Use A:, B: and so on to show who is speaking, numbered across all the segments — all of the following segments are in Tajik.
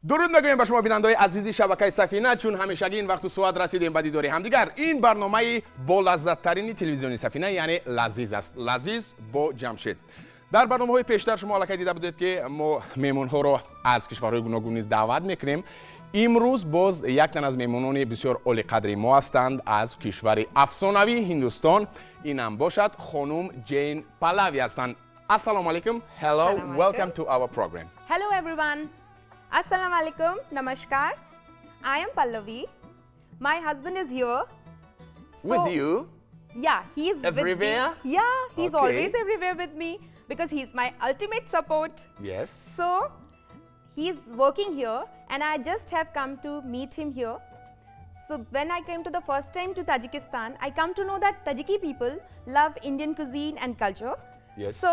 A: Дуруд мегӯем ба шумо, бинандаҳои азизи шабакаи Сафина. Чун ҳамешагӣ ин вақту соат расидем ба дидори ҳамдигар. Ин барномаи болаззаттарини телевизиони Сафина, яъне Лазиз аст, Лазиз бо Ҷамшед. Дар барномаҳои пештар шумо аллакай дида будед, ки мо меҳмонҳоро аз кишварҳои гуногун низ даъват мекунем. Имрӯз боз як тан аз меҳмонони бисёр олиқадри мо ҳастанд аз кишвари афсонавии Ҳиндустон. Инам бошад хонум Ҷейн Палави ҳастанд. Ассалому алайкум. Hello, welcome to our program.
B: Hello everyone. Assalamu alaikum. Namaskar. I am Pallavi. My husband is here.
A: So, with you?
B: Yeah, he's
A: everywhere.
B: With me. Yeah, he's always everywhere with me because he's my ultimate support.
A: Yes.
B: So, he's working here and I just have come to meet him here. So, when I came to the first time to Tajikistan, I come to know that Tajiki people love Indian cuisine and culture.
A: Yes.
B: So,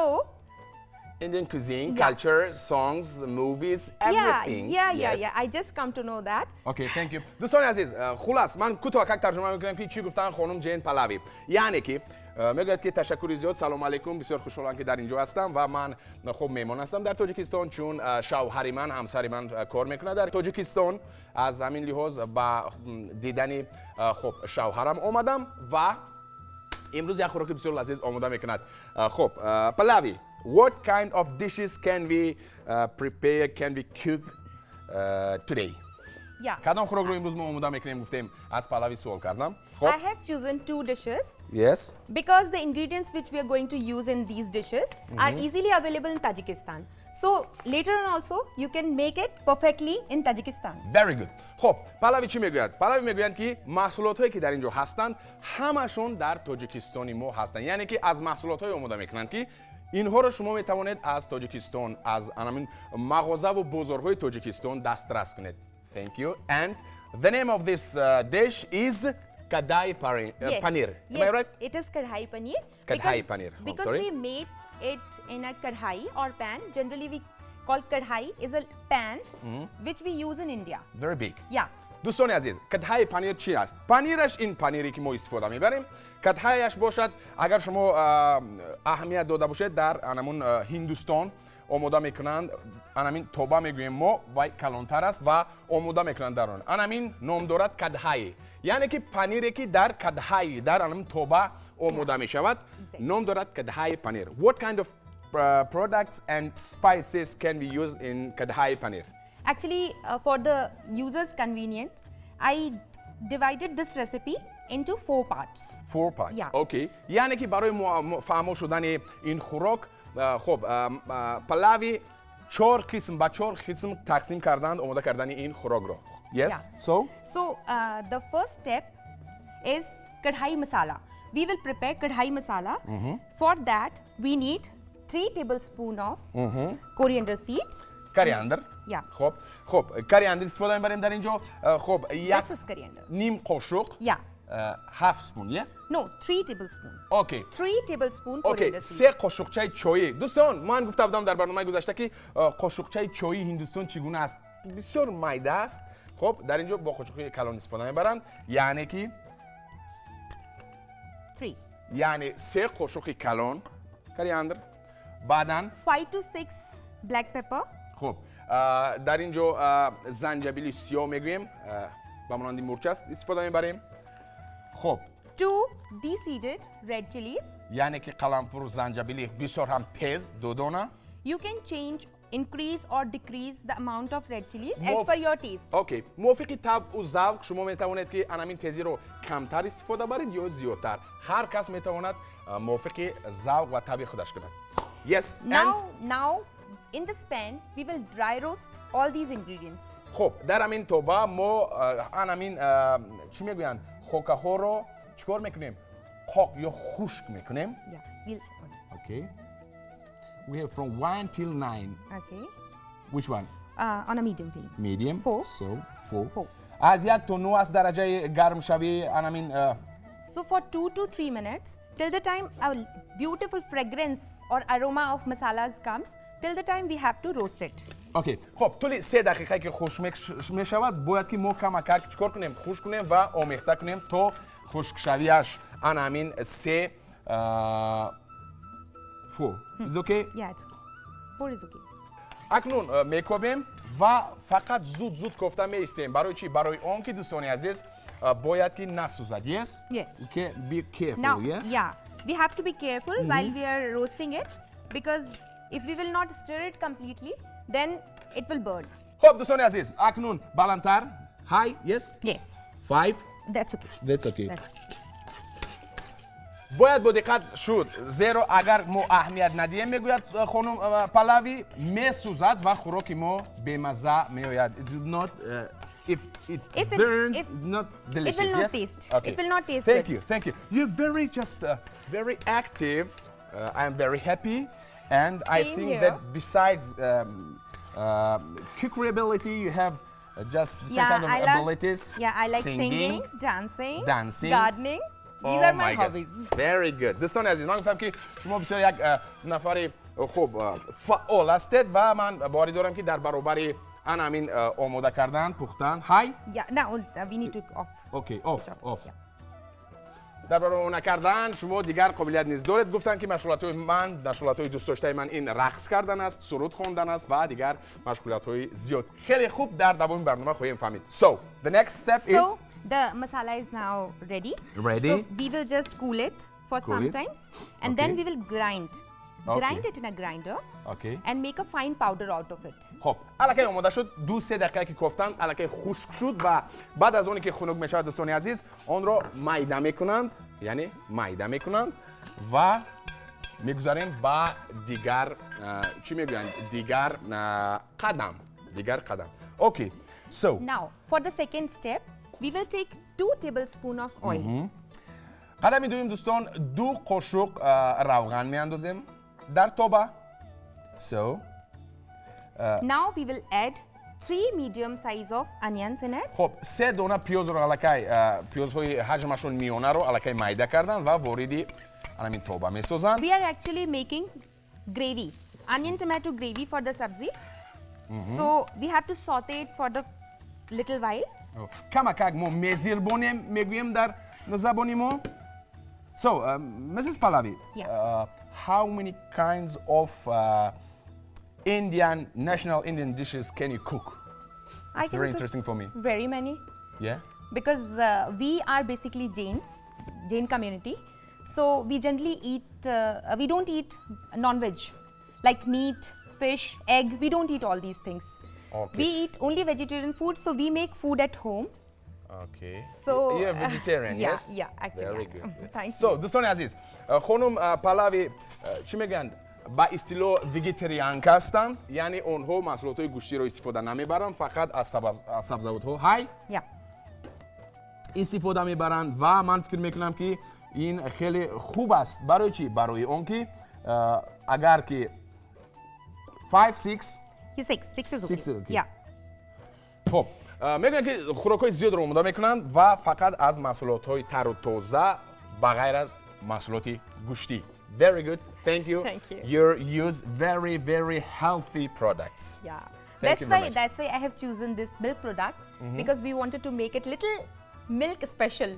A: Indian cuisine, culture, songs, movies, everything.
B: Yeah. I just come to know that.
A: Okay, thank you. دوستان عزیز، خلاص من کوتاه ترجمه میکنم که چی گفتن خانم جین پلاوی. یعنی که میگوید که تشکر زیاد، سلام علیکم، بسیار خوشحالم که در اینجا هستم و من خب میهمان هستم در تاجیکستان، چون شوهر من، همسر من کار میکنه در تاجیکستان. از همین لحاظ با دیدن خب شوهرم آمدم و امروز یک خوراک بسیار لذیذ آماده میکند. خب پلاوی، what kind of dishes can we prepare, can we cook today?
B: Yeah.
A: کدام خوراک رو امروز ما آماده میکنیم؟ گفتیم از پلاوی سوال کردم.
B: خب I have chosen two dishes.
A: Yes.
B: Because the ingredients which we are going to use in these dishes are easily available in Tajikistan. So later on also you can make it perfectly in Tajikistan.
A: Very good. خب پلاوی چی میگوید؟ پلاوی میگویند که محصولات هایی که در اینجا هستند همشون در تاجیکستان ما هستند. یعنی که از محصولات های آماده میکنند که اینها رو شما میتوانید از تاجیکستان، از همین مغازه و بازارهای تاجیکستان دسترس کنید. Thank you. And the name of this dish is kadai
B: Yes.
A: paneer.
B: Yes.
A: Am I right?
B: It is kadhai paneer.
A: Kadhai paneer. Oh,
B: because
A: sorry.
B: We made it in a kadhai or pan. Generally we call kadhai is a pan which we use in India.
A: Very big.
B: Yeah.
A: دوستان عزیز، کدهای پنیر چی است؟ پنیرش این پنیری که ما استفاده میبریم، کدهایش باشد. اگر شما اهمیت داده باشید، در انمون هندوستان آماده میکنند. انمین توبه میگوییم ما و کلانتر است و آماده میکنند در آن. انمین نام دارد کدهای، یعنی که پنیری که در کدهای، در انمین توبه آماده میشود، نام دارد کدهای پنیر. What kind of products and spices can we use in kadhai paneer?
B: Actually, for the user's convenience, I divided this recipe into 4 parts.
A: 4 parts.
B: Yeah.
A: Okay. یعنی که برای فهمو شدن این خوراک، خب پلاوی 4 قسم با 4 قسم تقسیم کردند آماده کردن این خوراک را. Yes.
B: Yeah.
A: So?
B: So, the first step is kadhai masala. We will prepare kadhai masala. For that, we need 3 tablespoons of coriander seeds.
A: Coriander.
B: Yeah.
A: خب coriander استفاده می‌بریم در اینجا. خب یک
B: This is coriander.
A: نیم قاشق.
B: Yeah.
A: Half spoon, yeah?
B: No, 3 tablespoon.
A: Okay.
B: 3 tablespoon
A: Okay.
B: coriander seeds.
A: 3 قاشقچه چای. دوستان، من گفته بودم در برنامه گذشته که قاشقچه چای هندوستان چگونه است؟ بسیار میده است. خب در اینجا با قاشق کلان استفاده می‌برند. یعنی که
B: 3.
A: یعنی 3 قاشق کلان coriander. بعداً
B: 5 to 6 black pepper.
A: خب در اینجا زنجبیل سیاه میگوییم، به مانند مرچ است استفاده میبریم. خب
B: 2 deseeded red chilies.
A: یعنی که قلمفور زنجبیل بسیار هم تیز، 2 دانه.
B: You can change, increase or decrease the amount of red chilies as per your taste.
A: Okay. موافق طبع و ذوق شما میتوانید که انامین تیزی رو کمتر استفاده برید یا زیادتر. هر کس میتواند موافق ذوق و طبع خودش کند. Yes.
B: Now in this pan we will dry roast all these ingredients.
A: خب در همین توبه ما انامین چی میگویند خوکه ها رو چیکار میکنیم؟ خاک یا خشک میکنیم.
B: Yeah, we'll
A: Okay. We have from 1 till 9.
B: Okay.
A: Which one?
B: On a medium flame.
A: Medium.
B: 4.
A: So 4.
B: 4.
A: از 1 تا 9 از درجه گرم شوی انامین.
B: So for 2 to 3 minutes, till the time a beautiful fragrance or aroma of masalas comes, till the time we have to roast it.
A: Okay. خب طول 3 دقیقه که خشک میشود باید که ما کمکک چیکار کنیم؟ خشک کنیم و آمیخته کنیم تا خشک شویش انامین 3 4. Is okay?
B: Yeah, it's 4 is okay.
A: Акнун мекобем ва фақат зуд зуд кофта меистем. Барои чӣ? Барои он ки, дӯстони азиз, бояд ки насӯзад. Yes?
B: Yes.
A: Okay, be careful,
B: Now,
A: yeah?
B: yeah, we have to be careful while we are roasting it, because if we will not stir it completely, then it will burn.
A: Хуб, дӯстони азиз, акнун баландтар. High, yes?
B: Yes.
A: Five.
B: That's okay.
A: That's okay.
B: That's
A: Бояд бо диққат шуд, зеро агар мо аҳамият надиҳем, мегӯяд хонум Палави, месӯзад ва хӯроки мо бемазза меояд. It will not, if it
B: If it-
A: burns, not delicious.
B: It will not
A: yes?
B: taste.
A: Okay.
B: It will not taste
A: Thank
B: good.
A: you, thank you. You're very just very active. I am very happy, and I
B: Same
A: think
B: here.
A: That besides cookery ability, you have just different
B: Yeah,
A: kind of
B: I love
A: abilities.
B: Yeah, I like singing, dancing,
A: dancing.
B: Gardening. These
A: Oh
B: are my
A: my God.
B: Hobbies.
A: Very good. Дӯстони азиз, ман гуфтам ки шумо бисёр як нафари хуб фаъол ҳастед ва ман боварӣ дорам ки дар баробари ана ҳамин омода кардан, пухтан, high.
B: Yeah, now we need to off.
A: Okay, off,
B: Switch off.
A: Off.
B: Yeah.
A: Дар баробари омода кардан шумо дигар қобилият низ доред. Гуфтанд ки машғулиятҳои ман, машғулиятҳои дӯстдоштаи ман ин рақс кардан аст, суруд хондан аст ва дигар машғулиятҳои зиёд. Хеле хуб, дар давоми барнома хоҳем фаҳмид. So the next step is
B: So the masala is now ready.
A: Ready.
B: So we will just cool it for
A: Cool
B: some
A: it.
B: Times and then
A: Okay.
B: we will grind.
A: Okay.
B: Grind it in a grinder
A: Okay.
B: and make a fine powder out of it.
A: Хуб, аллакай омода шуд. 2-3 дақиқа ки кофтанд, аллакай хушк шуд ва баъд аз оне ки хунук мешавад, дӯстони азиз, онро майда мекунанд, яъне майда мекунанд ва мегузарем ба дигар чӣ мегӯянд, дигар қадам, дигар қадам. Okay, so
B: Now, for the second step, we will take 2 tablespoon of oil.
A: Қадами дуюм, дӯстон, 2 қошуқ равған меандозем дар тоба. So
B: Now we will add 3 medium size of onions in it.
A: Хуб, се дона пиёзро аллакай, пиёзҳои ҳаҷмашон миёнаро аллакай майда кардан ва вориди ҳамин тоба месозанд.
B: We are actually making gravy, onion tomato gravy for the sabzi. So we have to saute it for the little while.
A: Камакак мо мезирбонем, мегӯем дар забони мо. So Mrs. Pallavi,
B: Yeah.
A: How many kinds of Indian national Indian dishes can you cook?
B: I
A: It's
B: can
A: very
B: cook
A: interesting for me.
B: very many because we are basically Jain community. So we generally eat, we don't eat non-veg, like meat, fish, egg. We don't eat all these things.
A: Okay.
B: We eat only vegetarian food, so we make food at home.
A: Okay.
B: So,
A: You're vegetarian,
B: yeah,
A: yes?
B: Yeah, actually,
A: Very
B: yeah.
A: good.
B: Thank
A: So,
B: you.
A: дӯстони азиз, хонум Палави чӣ мегӯянд? Ба истилоҳ вегетарианка ҳастанд, яъне онҳо маҳсулотҳои гӯштиро истифода намебаранд, фақат аз сабзавотҳо ҳай
B: Yeah.
A: истифода мебаранд ва ман фикр мекунам ки ин хеле хуб аст. Барои чӣ? Барои он ки агар ки 5 6
B: Yeah, six. Six is okay.
A: Six is okay.
B: Yeah.
A: Хуб, мегӯянд ки хӯрокҳои зиёдро омода мекунанд ва фақат аз маҳсулотҳои тару тоза, ба ғайр аз маҳсулоти гӯштӣ. Very good, thank you.
B: Thank you.
A: You use very, very healthy products.
B: Yeah.
A: Thank
B: That's
A: you very
B: why
A: much.
B: That's why I have chosen this milk product, because we wanted to make it little milk special.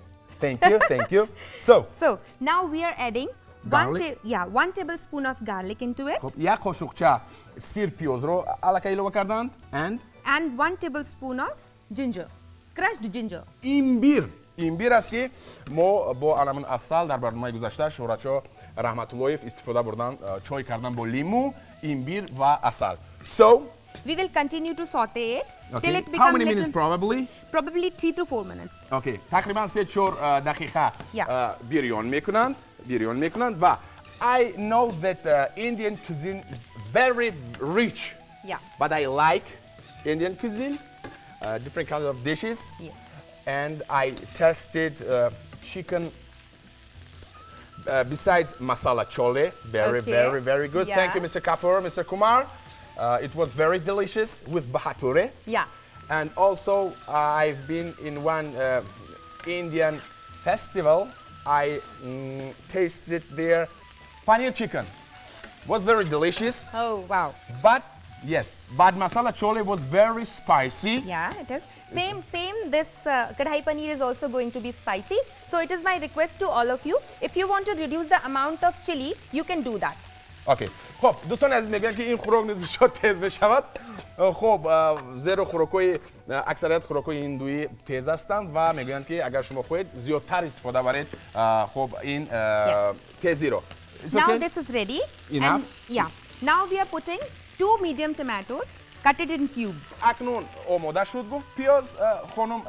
A: Thank you, thank you. So
B: So now we are adding
A: Garlic?
B: Yeah, 1 tablespoon of garlic into it
A: Хуб, як қошуқча сир пиёзро аллакай илова карданд and
B: and 1 tablespoon of ginger, crushed ginger.
A: Имбир, имбир аст ки мо бо анамун асал дар барномаи гузашта Шӯҳратшо Раҳматуллоев истифода бурдан, чой кардан бо лимӯ, имбир ва асал. So
B: We will continue to saute it till it
A: How
B: becomes
A: many minutes probably?
B: Probably 3 to 4 minutes.
A: Okay, тақрибан 3-4 дақиқа
B: Yeah.
A: бирён мекунанд, бирён мекунанд ва I know that Indian cuisine is very rich.
B: Yeah.
A: But I like Indian cuisine, different kinds of dishes. And I tested chicken besides masala chole, very, very, very good. Thank you, Mr. Kapoor, Mr. Kumar. It was very delicious with bhature. And also, I've been in one Indian festival. I tasted their paneer chicken. Was very delicious,
B: Oh wow.
A: But yes, but masala chole was very spicy.
B: Yeah, it is. Same, same. This kadhai paneer is also going to be spicy. So it is my request to all of you, if you want to reduce the amount of chili, you can do that.
A: Okay. Хуб, дӯстони азиз, мегӯянд, ки ин хӯрок низ бисёр тез мешавад. Хуб, зеро хӯрокҳои аксарият хӯрокҳои ҳиндуӣ тез ҳастанд ва мегӯянд, ки агар шумо хоҳед, зиёдтар истифода баред, хуб, ин тезиро.
B: It's Now okay? This is ready.
A: Enough?
B: And yeah. Now we are putting two medium tomatoes, cut it in cubes.
A: Акнун омода шуд, гуфт, пиёз хонум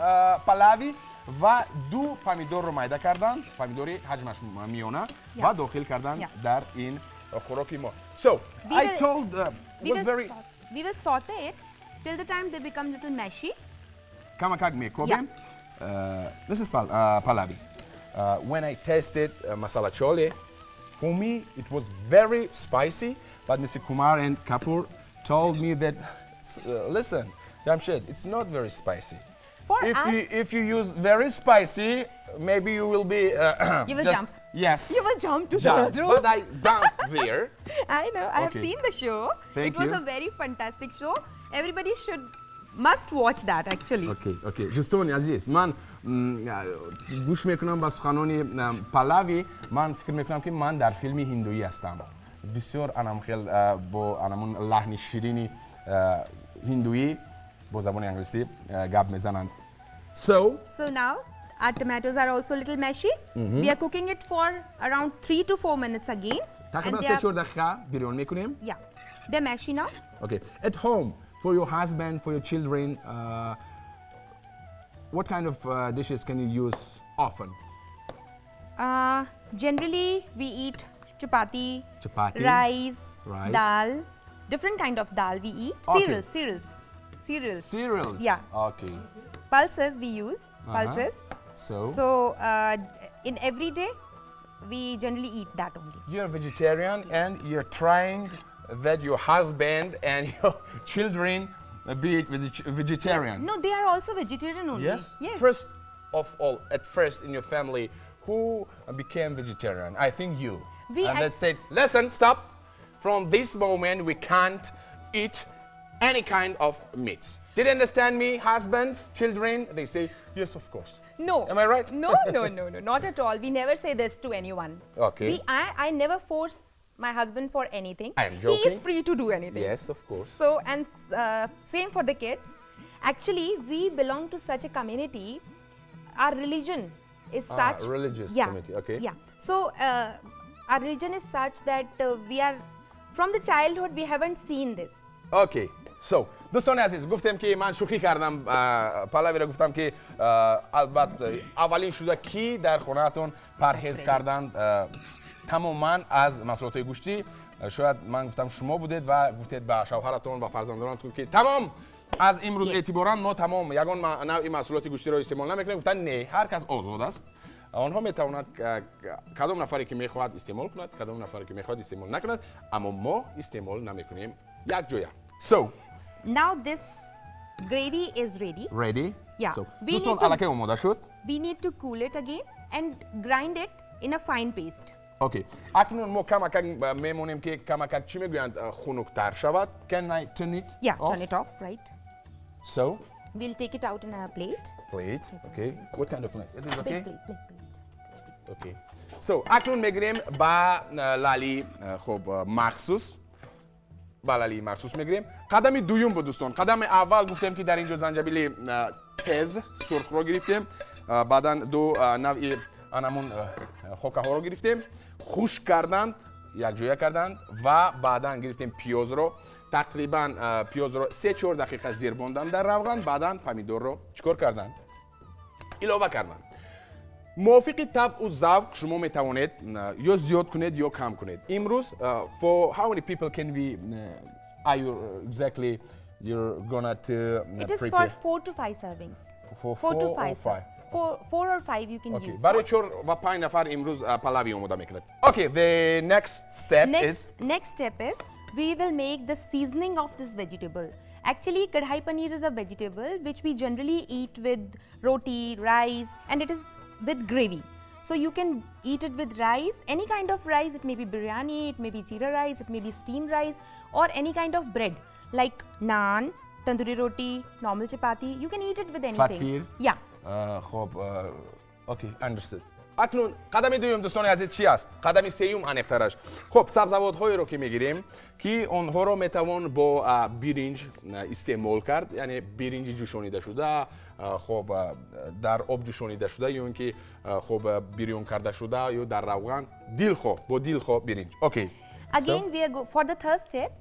A: Палави ва ду помидорро майда карданд, помидори ҳаҷмаш миёна, ва дохил карданд дар ин хӯроки мо. So
B: We
A: I told
B: We
A: was
B: will,
A: very
B: we will saute it till the time they become little mashy.
A: Камакак мекобем. This is Pallavi. When I tasted masala chole, for me it was very spicy, but Mr. Kumar and Kapoor told me that, listen, Jamshed, it's not very spicy.
B: For
A: If
B: us,
A: you use very spicy, maybe you will be
B: You will
A: just,
B: jump.
A: Yes.
B: You will jump to
A: Jump.
B: the roof.
A: But I danced there.
B: I know. I have
A: Okay.
B: seen the show.
A: Thank
B: It was
A: you.
B: A very fantastic show. Everybody should must watch that, actually.
A: Okay. Дӯстони азиз, ман гӯш мекунам ба суханони Палави, ман фикр мекунам, ки ман дар филми ҳиндуӣ ҳастам. Бисёр анам хел бо анамун лаҳни ширини ҳиндуӣ бо забони англисӣ гап мезананд. So,
B: So now our tomatoes are also a little mashy. We are cooking it for around 3 to 4 minutes again.
A: Тақрибан
B: And they are,
A: 3-4 дақиқа бирён мекунем.
B: Yeah, they're mashy now.
A: Okay. At home, for your husband, for your children, what kind of dishes can you use often?
B: Generally, we eat chapati,
A: Chapati,
B: rice,
A: rice.
B: Dal, different kind of dal we eat.
A: Okay.
B: Cereals, cereals, cereals.
A: Cereals.
B: Yeah.
A: Okay.
B: Pulses we use. Pulses.
A: So,
B: So in every day, we generally eat that only.
A: You're vegetarian and you're trying that your husband and your children be vegetarian.
B: No, they are also vegetarian only.
A: Yes?
B: Yes.
A: First of all, at first in your family, who became vegetarian? I think you.
B: We
A: And they said, "Listen, stop. From this moment, we can't eat any kind of meat. Did you understand me, husband, children?" They say, "Yes, of course."
B: No.
A: Am I right?
B: No, not at all. We never say this to anyone.
A: Okay.
B: I never force my husband for anything.
A: I am
B: He is
A: joking.
B: Free to do anything.
A: Yes, of course.
B: So, and same for the kids. Actually, we belong to such a community. Our religion is
A: Ah,
B: such.
A: Religious
B: Yeah,
A: community, okay.
B: Yeah. So, our religion is such that we are, from the childhood, we haven't seen this.
A: Okay, so дӯстони азиз, гуфтем, ки ман шӯхӣ кардам, Палавиро гуфтам, ки албатта, аввалин шуда кӣ дар хонаатон парҳез карданд тамоман аз маҳсулотҳои гӯштӣ? Шояд ман гуфтам, шумо будед ва гуфтед ба шавҳаратон ва фарзандонатон, ки тамом, аз имрӯз эътиборан мо тамом ягон навъи маҳсулоти гӯштиро истеъмол намекунем. Гуфтанд, не, ҳар кас озод аст, онҳо метавонад, кадом нафаре ки мехоҳад, истеъмол кунад, кадом нафаре ки мехоҳад, истеъмол накунад, аммо мо истеъмол намекунем якҷоя. So
B: Now this gravy is ready.
A: Ready.
B: Yeah.
A: So,
B: We
A: дӯстон, аллакай омода шуд.
B: We need to cool it again and grind it in a fine paste.
A: Okay, акнун мо камакак мемонем, ки камакак, чӣ мегӯянд, хунуктар шавад. Can I turn it
B: Yeah,
A: off?
B: Turn it off, right?
A: So
B: We'll take it out in a plate.
A: Plate, okay. What kind of plate? It is okay.
B: Big plate, big plate.
A: Okay, so акнун мегирем ба лали, хуб, махсус, ба лали махсус мегирем. Қадами дуюм буд, дӯстон. Қадами аввал гуфтем, ки дар ин ҷо занҷабили тез сурхро гирифтем, баъдан ду навъи анамун хокаҳоро гирифтем, хушк карданд, якҷоя карданд ва баъдан гирифтем пиёзро, тақрибан пиёзро 3-4 дақиқа зир бонданд дар равған, баъдан помидорро чӣ кор карданд? Илова карданд. Мувофиқи табъу завқ шумо метавонед ё зиёд кунед, ё кам кунед. Имрӯз for how many people can we are you exactly you're gonna to
B: It is for
A: prepare?
B: 4 to 5 servings.
A: For
B: 4 to
A: four or
B: 5.
A: Five?
B: Four or five you can
A: Okay.
B: use.
A: Барои чор ва панҷ нафар имрӯз палави омода мекунад. Okay, the next step
B: Next,
A: is
B: next step is we will make the seasoning of this vegetable. Actually, kadhai paneer is a vegetable which we generally eat with roti, rice, and it is with gravy. So you can eat it with rice, any kind of rice. It may be biryani, it may be jeera rice, it may be steamed rice, or any kind of bread like naan, tandoori roti, normal chapati. You can eat it with anything.
A: Fatir.
B: Yeah.
A: Хоб, okay, understood. Акнун қадами дуюм, дӯстони азиз, чӣ аст? Қадами сеюм аниқтараш. Хуб, сабзавотҳоеро ки мегирем, ки онҳоро метавон бо биринҷ истеъмол кард, яъне биринҷи ҷӯшонида шуда, хуб, дар об ҷӯшонида шуда ё ин ки, хуб, бирён карда шуда ё дар равған, дилхоҳ, бо дилхоҳ биринҷ. Окей.
B: Again, we are go for the third step,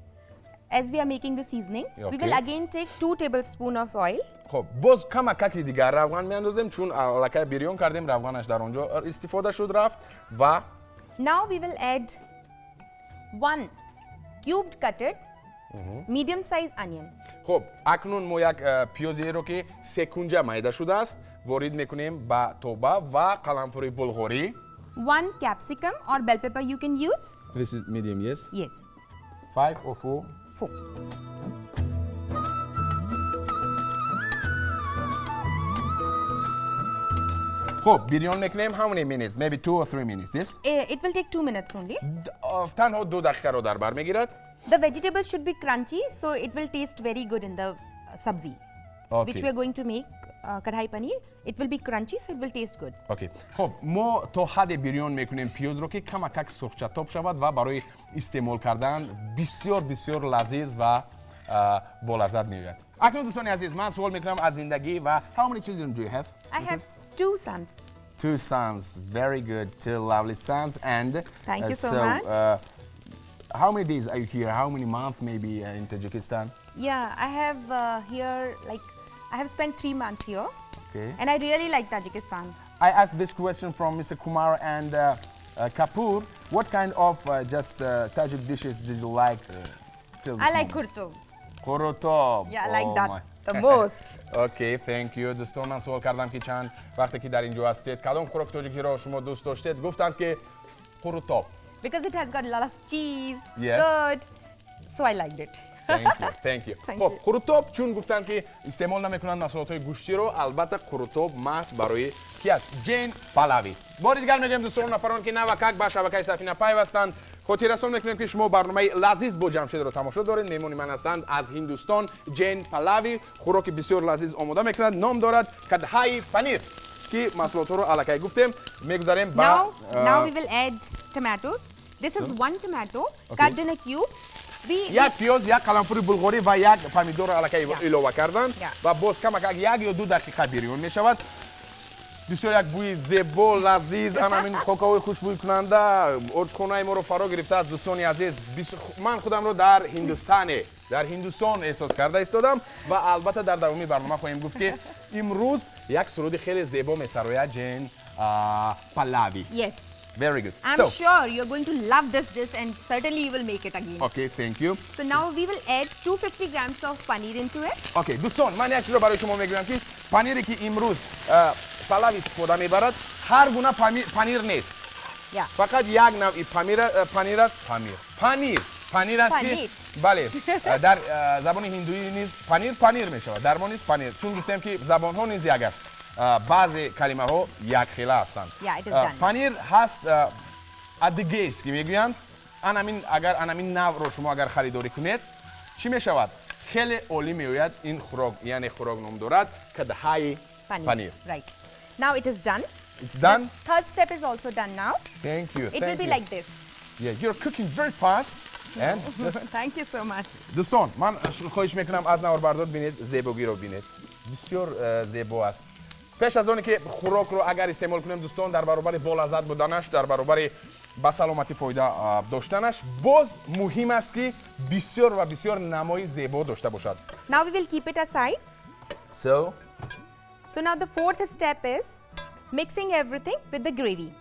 B: as we are making the seasoning, we will again take 2 tablespoons of oil.
A: Хуб, боз камакаки дигар равған меандозем, чун аллакай бирён кардем, равғанаш дар он ҷо истифода шуд, рафт ва
B: Now we will add 1 cubed cutted medium size onion.
A: Хуб, акнун мо як пиёзеро, ки секунҷа майда шудааст, ворид мекунем ба тоба ва қаламфури булғорӣ.
B: 1 capsicum or bell pepper you can use.
A: This is medium, yes?
B: Yes.
A: 5 or 4?
B: 4.
A: Хуб, бирён мекунем. How many minutes? Maybe 2 or 3 minutes, yes?
B: It will take 2 minutes only.
A: Танҳо 2 дақиқаро дар бар мегирад.
B: The vegetables should be crunchy, so it will taste very good in the sabzi, which we are going to make kadhai paneer. It will be crunchy, so it will taste good.
A: Okay. Хуб, мо то ҳадде бирён мекунем пиёзро, ки камакак сӯхчатоб шавад ва барои истеъмол кардан бисёр бисёр лазиз ва болаззат меояд. Акнун, дӯстони азиз, ман суол мекунам аз зиндагӣ ва how many children do you have?
B: I have 2 sons.
A: 2 sons, very good, 2 lovely sons. And
B: thank you so much.
A: How many days are you here? How many months maybe in Tajikistan?
B: Yeah, I have here, like, I have spent 3 months here.
A: Okay.
B: And I really like Tajikistan.
A: I asked this question from Mr. Kumar and Kapoor. What kind of just Tajik dishes did you like till this
B: I like
A: moment?
B: Qurutob.
A: Qurutob.
B: Yeah, I like
A: Oh
B: that
A: my.
B: the most.
A: Okay, thank you. дӯстон, ман суол кардам, ки чанд вақте ки дар инҷо ҳастед, кадом хӯроки тоҷикиро шумо дӯст доштед? Гуфтанд, ки қурутоб.
B: Because it has got a lot of cheese,
A: Yes.
B: curd, so I liked it.
A: Thank you, thank you.
B: Thank
A: хуб,
B: you.
A: қурутоб, чун гуфтанд, ки истеъмол намекунанд маҳсулотҳои гӯштиро, албатта қурутоб маҳз барои ки аст? Ҷен Палави. Бори дигар мегӯем, дӯстон, нафарон, ки навакак ба шабакаи Сафина пайвастанд, хотиррасон мекунем, ки шумо барномаи лазиз бо Ҷамшедро тамошо доред. Меҳмони ман ҳастанд аз Ҳиндустон Ҷен Палави. Хӯроки бисёр лазиз омода мекунад, ном дорад кадҳаи панир, ки маҳсулотҳоро аллакай гуфтем. Мегузарем ба
B: Now we will add tomatoes. This is 1 tomato cut in a cube.
A: Як пиёз, як қаламфури булғорӣ ва як помидорро аллакай илова карданд ва боз камакак 1 ё 2 дақиқа бирён мешавад. Бисёр як бӯи зебо, лазиз, ан ҳамин хокаҳои хушбӯйкунанда ошхонаи моро фаро гирифтааст. Дӯстони азиз, ман худамро дар Ҳиндустане, дар Ҳиндустон эҳсос карда истодам ва албатта дар давоми барнома хоҳем гуфт, ки имрӯз як суруди хеле зебо месарояд Ҷен Палави.
B: Yes.
A: Very good.
B: I'm
A: So,
B: sure you're going to love this dish and certainly you will make it again.
A: Okay, thank you.
B: So now we will add 250 grams of paneer into it.
A: Okay, дӯстон, ман як чизро барои шумо мегӯям, ки панире, ки имрӯз Палави истифода мебарад, ҳар гуна панир нест. Фақат як навъи панир аст, памир, панир, панир аст, ки
B: Панир.
A: Бале, дар забони ҳиндуӣ низ панир панир мешавад, дар мо низ панир, чун гуфтем, ки забонҳо низ як аст, баъзе калимаҳо якхела ҳастанд.
B: Yeah, it is done.
A: Панир ҳаст адыгейский мегӯянд. Анамин, агар анамин навъро шумо агар харидорӣ кунед, чӣ мешавад? Хеле олӣ меояд ин хӯрок, яъне хӯрок ном дорад кадҳаи
B: Paneer.
A: панир.
B: Right. Now it is done.
A: It's done.
B: The third step is also done now.
A: Thank you.
B: It
A: Thank
B: will be
A: you.
B: like this.
A: Yeah, you're cooking very fast and just
B: Thank you so much.
A: Дӯстон, ман хоҳиш мекунам аз наворбардор, бинед, зебогиро бинед, бисёр зебо аст. Пеш аз оне ки хӯрокро агар истеъмол кунем, дӯстон, дар баробари болаззат буданаш, дар баробари ба саломатӣ фоида доштанаш, боз муҳим аст, ки бисёр ва бисёр намои зебо дошта бошад.
B: Now we will keep it aside.
A: So
B: So now the fourth step is mixing everything with the gravy.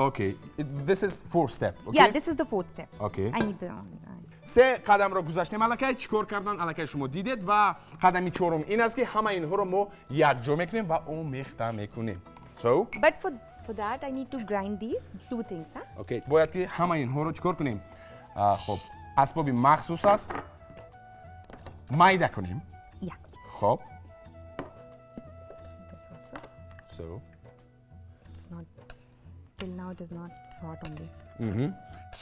A: Okay, this is fourth step, okay?
B: Yeah, this is the fourth step.
A: Okay.
B: I need the
A: Се қадамро гузаштем аллакай, чӣ кор кардан аллакай шумо дидед, ва қадами чорум ин аст, ки ҳама инҳоро мо якҷо мекунем ва омехта мекунем. So
B: But for that I need to grind these two things, huh?
A: Okay, бояд ки ҳама инҳоро чӣ кор кунем? Хуб, асбоби махсус аст, майда кунем.
B: Yeah.
A: Хуб.
B: This also.
A: So
B: It's not till now it is not hot only.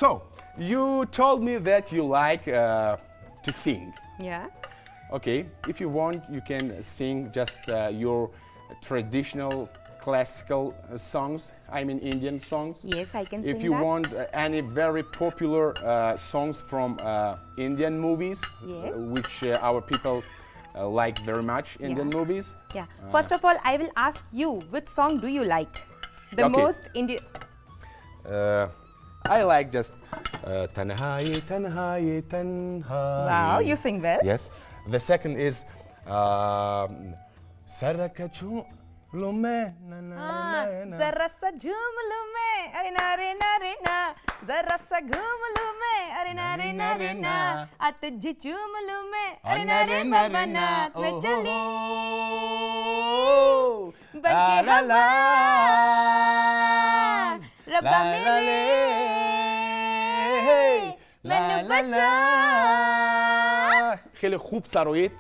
A: So you told me that you like to sing.
B: Yeah.
A: Okay, if you want, you can sing just your traditional classical songs, I mean Indian songs.
B: Yes, I can sing
A: If you
B: that.
A: want any very popular songs from Indian movies,
B: Yes.
A: which our people like very much, Indian
B: Yeah.
A: movies.
B: Yeah. First of all, I will ask you, which song do you like? The
A: Okay.
B: most Indian.
A: I like just Tanhaye, Tanhaye, Tanhaye.
B: Wow, you sing well.
A: Yes. The second is Saraka Lume, na na na na.
B: जरा सा झूम लूं मैं, अरे ना रे ना रे ना, जरा सा घूम लूं मैं, अरे ना रे ना रे ना, आ तुझे चूम लूं मैं, अरे ना रे बाबा ना, मैं चली बन के
A: ला ला
B: रब्बा मेरे मैनू बचा.
A: خیلی خوب سرایید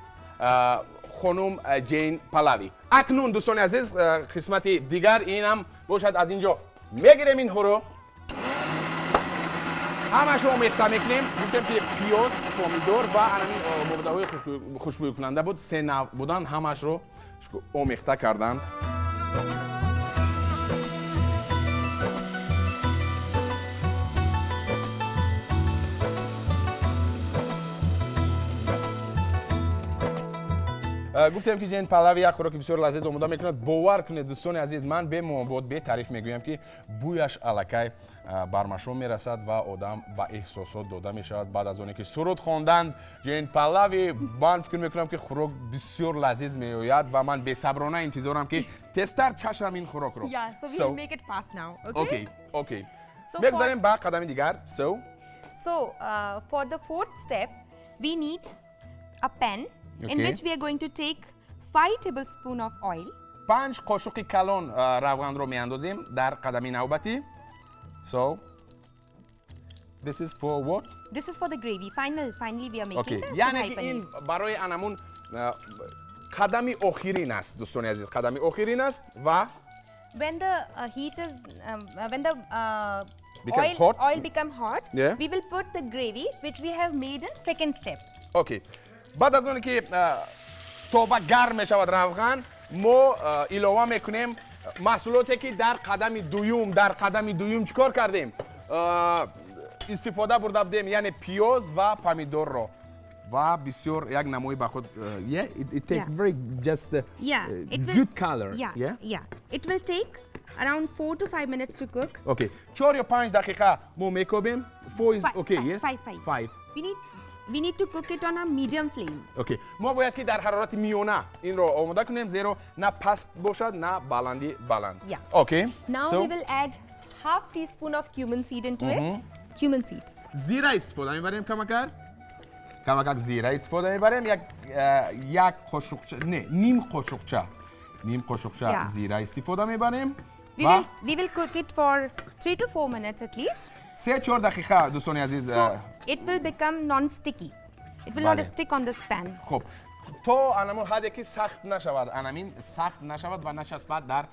A: خانم جین پلاوی. اکنون دوستان عزیز، قسمت دیگر اینم باشد. از اینجا میگیریم اینها رو، همش رو آمیخته میکنیم. گفتیم که پیاز، پامیدور و همین مبده‌های خوشبوی کننده بود، سه نوع بودن، همش رو آمیخته کردند. گفتیم که جین پلاوی یک خوراک بسیار لذیذ آماده میکند. باور کنید دوستان عزیز، من به محبت به تعریف میگویم که بویش الکی بر مشام میرسد و آدم به احساسات داده میشود. بعد از آنی که سرود خواندند جین پلاوی، من فکر میکنم که خوراک بسیار لذیذ میآید و من بی صبرانه انتظارم که تستر چشم این خوراک رو.
B: Yeah, so we will make it fast now. Okay?
A: Okay. بگذاریم به قدم دیگر.
B: So, for the fourth step, we need a pan. In which we are going to take 5 tablespoons of oil.
A: 5 قاشق کلان روغن رو میاندازیم در قدم نوبتی. So this is for what?
B: This is for the gravy. Finally we are making the
A: یعنی که این برای انمون قدم آخرین است دوستان عزیز، قدم آخرین است. و
B: when the heat is when the oil become hot,
A: yeah,
B: we will put the gravy which we have made in second step.
A: Okay. بعد از اون که توبه گرم می شود روغن، ما علاوه میکنیم محصولاتی که در قدم دوم چیکار کردیم؟ استفاده برده بودیم، یعنی پیاز و پامیدور رو. و بسیار یک نمای به خود. Yeah, it takes very just good color.
B: Yeah, it will take around 4 to 5 minutes to cook.
A: Okay. 4 یا 5 دقیقه ما میکوبیم. 4 is okay, yes? 5.
B: We need to cook it on a medium flame.
A: Okay. ما باید که در حرارت میانه این رو آماده کنیم، زیرا نه پست باشد نه بلندی بلند.
B: Yeah.
A: Okay.
B: Now we will add half teaspoon of cumin seed into it. Cumin seeds.
A: زیره استفاده میبریم کمکر. کمکر زیره استفاده میبریم. یک قاشقچه، نه نیم قاشقچه. نیم قاشقچه زیره استفاده میبریم.
B: We will cook it for 3 to 4 minutes at least.
A: 3-4 دقیقه دوستان عزیز.
B: So it will become non-sticky. It will not stick on this pan.
A: خب تا انمون حدی که سخت نشود، انمین سخت نشود و نچسبد در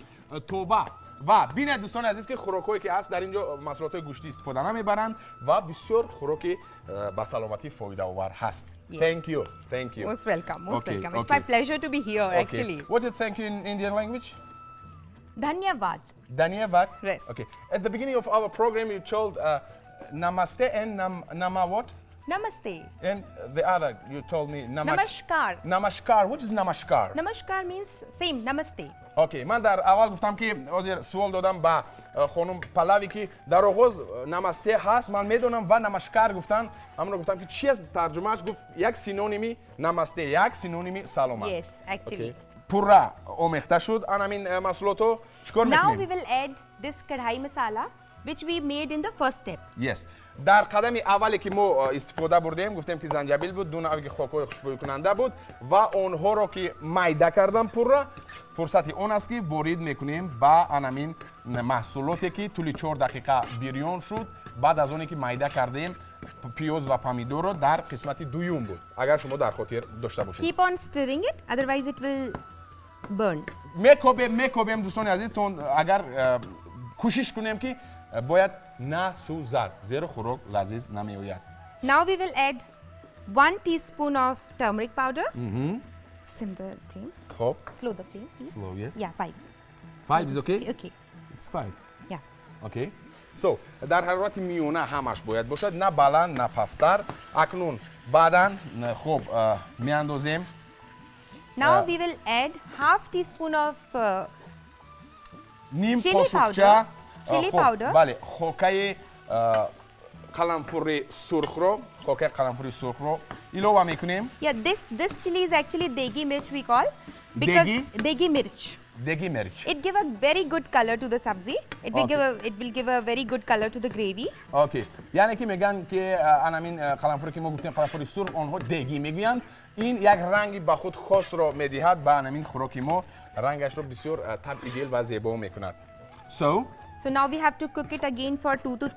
A: توبه. و ببینید دوستان عزیز که خوراکایی که هست در اینجا محصولات گوشتی استفاده نمیبرند و بسیار خوراکی به سلامتی فایده آور هست. Thank you. Thank you.
B: Most welcome. Most welcome. It's my pleasure to be here actually.
A: What is thank you in Indian language?
B: Dhanyavad.
A: Dhanyavad?
B: Yes.
A: Okay. At the beginning of our program you told namaste and nama what?
B: Namaste.
A: And the other you told me
B: namaskar.
A: Namaskar. What is namaskar?
B: Namaskar means same namaste.
A: Okay. من در اول گفتم که حاضر سوال دادم به خانم پلاوی که در آغاز نمسته هست من میدونم و نمشکار گفتن، همون گفتم که چی است ترجمهش، گفت یک سینونیمی نمسته، یک سینونیمی سلام است.
B: Yes, actually.
A: پورا آمیخته شد انامین محصولاتو. چیکار میکنیم؟
B: Now we will add this kadhai masala which we made in the first step.
A: Yes. در قدم اولی که ما استفاده بردیم گفتیم که زنجبیل بود، دو نوع خاک‌های خوشبوی کننده بود و آنها رو که میده کردم پورا، فرصت اون است که وارد میکنیم به انامین محصولاتی که طول 4 دقیقه بریان شد. بعد از اونی که میده کردیم پیاز و پامیدور رو در قسمت دوم بود، اگر شما در خاطر داشته باشید.
B: Keep on stirring it, otherwise it will burn.
A: میکوبیم دوستان عزیزتون، اگر کوشش کنیم که باید نسوزد، زیرا خوراک لذیذ نمیآید.
B: Now we will add 1 teaspoon of turmeric powder. Sim the flame.
A: خب.
B: Slow the flame, please.
A: Slow, yes.
B: Yeah, 5.
A: Five is okay?
B: Okay.
A: It's five.
B: Yeah.
A: Okay. So, дар ҳарорати миёна ҳамаш бояд бошад, на баланд, на пасттар. Акнун баъдан хуб меандозем.
B: Now we will add half teaspoon of
A: ним
B: Chili
A: қошуқча
B: powder. Chili
A: хуб,
B: powder.
A: Бале, хокаи қаламфури сурхро, хокаи қаламфури сурхро илова мекунем.
B: Yeah, this chili is actually degi mirch we call because
A: Degi?
B: Degi mirch.
A: Degi mirch.
B: It give a very good color to the sabzi. It will give a it will give a very good color to the gravy.
A: Okay, яъне ки мегӯянд ки анамин қаламфуре ки мо гуфтем, қаламфури сурх, онҳо дегӣ мегӯянд, ин як ранги ба худ хосро медиҳад ба анамин хӯроки мо, рангашро бисёр табъи ва зебо мекунад. So
B: So now we have to cook it again for 2 to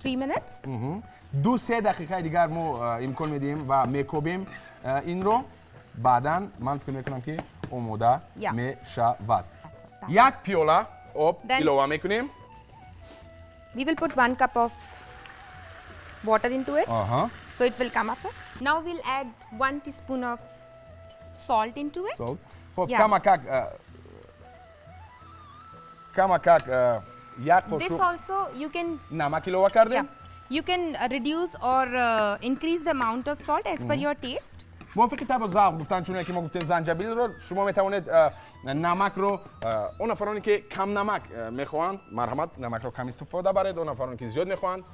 B: 3 minutes.
A: 2-3 дақиқаи дигар мо имкон медиҳем ва мекобем инро, баъдан ман фикр мекунам, ки омода мешавад. Як пиёла об илова мекунем.
B: We will put 1 cup of water into it. So it will come up. Now we'll add 1 teaspoon of salt into it.
A: Salt. Хоб,
B: Yeah.
A: камакак як
B: This
A: қошуқ
B: also you can
A: намак илова кардем.
B: Yeah. You can reduce or increase the amount of salt as per your taste.
A: Мувофиқи табъу завқ гуфтан, чуне ки мо гуфтем занҷабилро, шумо метавонед намакро, он нафароне ки кам намак мехоҳанд, марҳамат, намакро кам истифода баред, он нафароне ки зиёд мехоҳанд,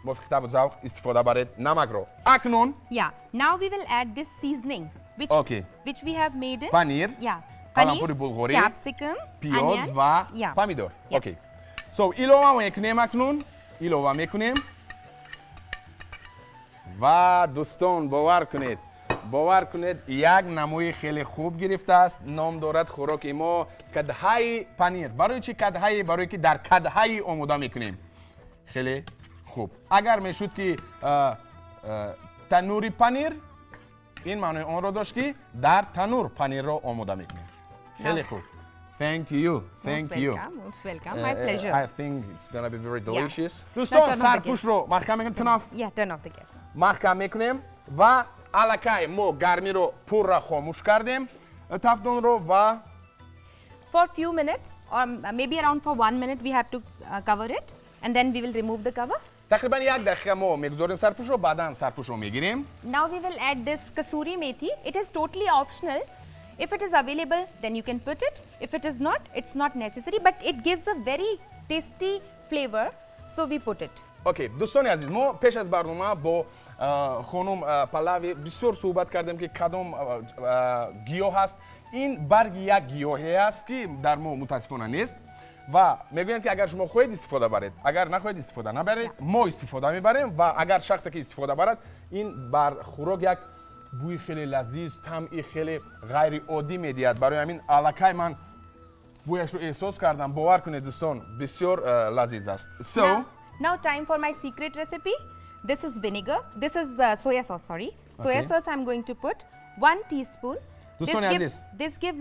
A: мувофиқи табъу завқ истифода баред намакро. Акнун
B: Yeah. Now we will add this seasoning which which we have made in
A: панир,
B: Yeah.
A: қаламфури булғорӣ,
B: capsicum,
A: пиёз
B: onion.
A: Ва помидор.
B: Yeah.
A: Okay, so илова мекунем, акнун илова мекунем ва дӯстон, бовар кунед, бовар кунед, як намои хеле хуб гирифтааст. Ном дорад хӯроки мо кадҳаи панир. Барои чӣ кадҳаи? Барое ки дар кадҳаи омода мекунем. Хеле хуб. Агар мешуд ки танури панир, ин маънои онро дошт, ки дар танур панирро омода мекунем. Хеле хуб. Thank you. Thank
B: Most
A: you.
B: welcome. Most welcome. My pleasure.
A: I think it's gonna be very delicious.
B: Now
A: дӯстон,
B: turn off the gas.
A: сарпӯшро маҳкам мекунем. Turn off.
B: Yeah, turn off the gas.
A: Маҳкам мекунем ва аллакай мо гармиро пурра хомӯш кардем, тафдонро ва
B: For few minutes or maybe around for 1 minute we have to cover it and then we will remove the cover.
A: Тақрибан як дақиқа мо мегузорем сарпӯшро, баъдан сарпӯшро мегирем.
B: Now we will add this kasuri methi. It is totally optional. If it is available, then you can put it. If it is not, it's not necessary, but it gives a very tasty flavor, so we put it.
A: Okay, дӯстони азиз, мо пеш аз барнома бо хонум Палави бисёр суҳбат кардем, ки кадом гиёҳ аст ин. Барги як гиёҳе аст, ки дар мо мутаассифона нест, ва мегӯянд, ки агар шумо хоҳед, истифода баред, агар нахоҳед, истифода набаред. Мо истифода мебарем ва агар шахсе ки истифода барад, ин бар хӯрок як бӯи хеле лазиз, таъми хеле ғайриоддӣ медиҳад. Барои ҳамин аллакай ман бӯяшро эҳсос кардам. Бовар кунед, дӯстон, бисёр лазиз аст. So
B: Now time for my secret recipe. This is vinegar. This is soya sauce, sorry. Soya sauce I'm going to put 1 teaspoon. This
A: дӯстони
B: give,
A: азиз.
B: This give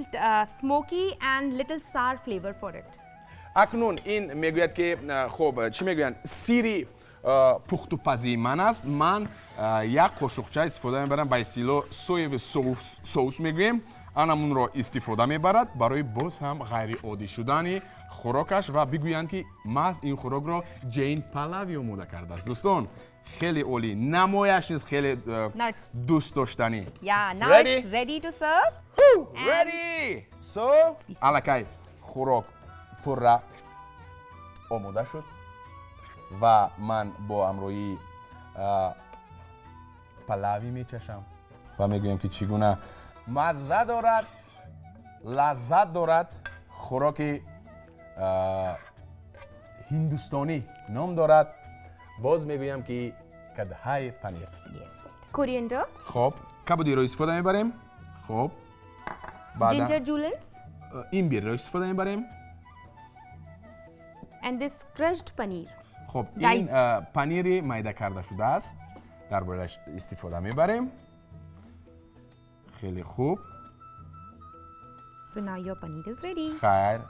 B: smoky and little sour flavor for it.
A: Акнун ин мегӯяд, ки хуб, чӣ мегӯянд, сири пухтупазии ман аст. Ман як қошуқча истифода мебарам, ба истилоҳ соевый соус мегӯем, анамунро истифода мебарад барои боз ҳам ғайриоддӣ шудани хӯрокаш ва бигӯянд, ки маҳз ин хӯрокро Ҷейн Палави омода кардааст. Дӯстон, хеле олӣ, намояш низ хеле
B: Now it's
A: дӯстдоштанӣ.
B: Yeah,
A: It's
B: now
A: ready?
B: It's ready to serve.
A: Woo! Ready! So, аллакай хӯрок пурра омода шуд ва ман бо ҳамроҳии Палави мечашам ва мегӯям, ки чӣ гуна мазза дорад, лаззат дорад. Хӯроки ҳиндустонӣ ном дорад, боз мегӯям, ки кадҳаи панир.
B: Yes. Coriander,
A: Хоб, кабудиро истифода мебарем. Хоб, баъдан
B: ginger juliennes,
A: имбирро истифода мебарем.
B: And this crushed paneer.
A: Хоб, ин
B: Diced.
A: Панири майда карда шудааст, дар болаш истифода мебарем. Хеле хуб.
B: So now your paneer is ready.
A: Хайр,